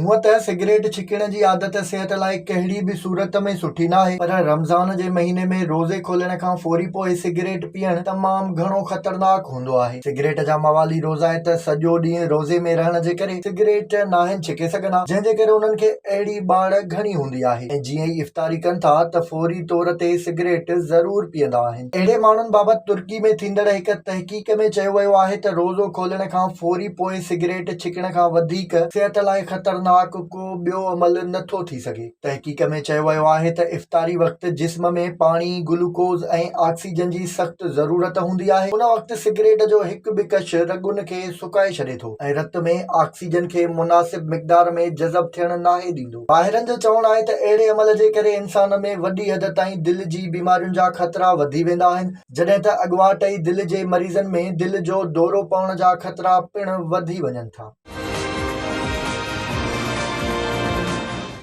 هونء ته سگريٽ ڇڪڻ جي عادت صحت لاء ڪهڙي به صورت ۾ سٺي ناهي پر رمضان جي مهيني ۾ روزي کولڻ کان فوري پوء سگريٽ پيئڻ تمام گهڻو خطرناڪ هوندو آهي. سگريٽ جا موالي روزائت سڄو ڏينهن روزي ۾ رهڻ جي ڪري سگريٽ ناهن ڇڪي سگهندا جنهن جي ڪري انهن کي اهڙي ٻاڙ گهڻي هوندي آهي ۽ جيئن ئي افطاري ڪن ٿا ته فوري طور تي سگريٽ ضرور پيئندا آهن. اهڙي ماڻهن بابت ترڪي ۾ ٿيندڙ هڪ تحقيق ۾ چيو ويو آهي ته روزو کولڻ کان فوري پوء سگريٽ ڇڪڻ کان وڌيڪ صحت لاء خطرناڪ ڪو ٻيو عمل نه ٿو ٿي سگهي. تحقيق ۾ چيو ويو آهي ته افطاري وقت جسم ۾ پاڻي، گلوڪوز ۽ آڪسيجن جي سخت ضرورت هوندي آهي، ان وقت سگريٽ جو هڪ به ڪش رڳن کي سڪائي ڇڏي ٿو ۽ رت ۾ آڪسيجن کي مناسب مقدار ۾ جذب ٿيڻ ناهي ڏيندو. ماهرن جو چوڻ آهي ته اهڙي عمل جي ڪري انسان ۾ وڏي حد تائين دل جي بيمارين جا خطرا وڌي ويندا آهن، جڏهن ته اڳواٽ ئي دل جي مريضن ۾ دل جو دورو پوڻ جا خطرا پڻ وڌي وڃن ٿا.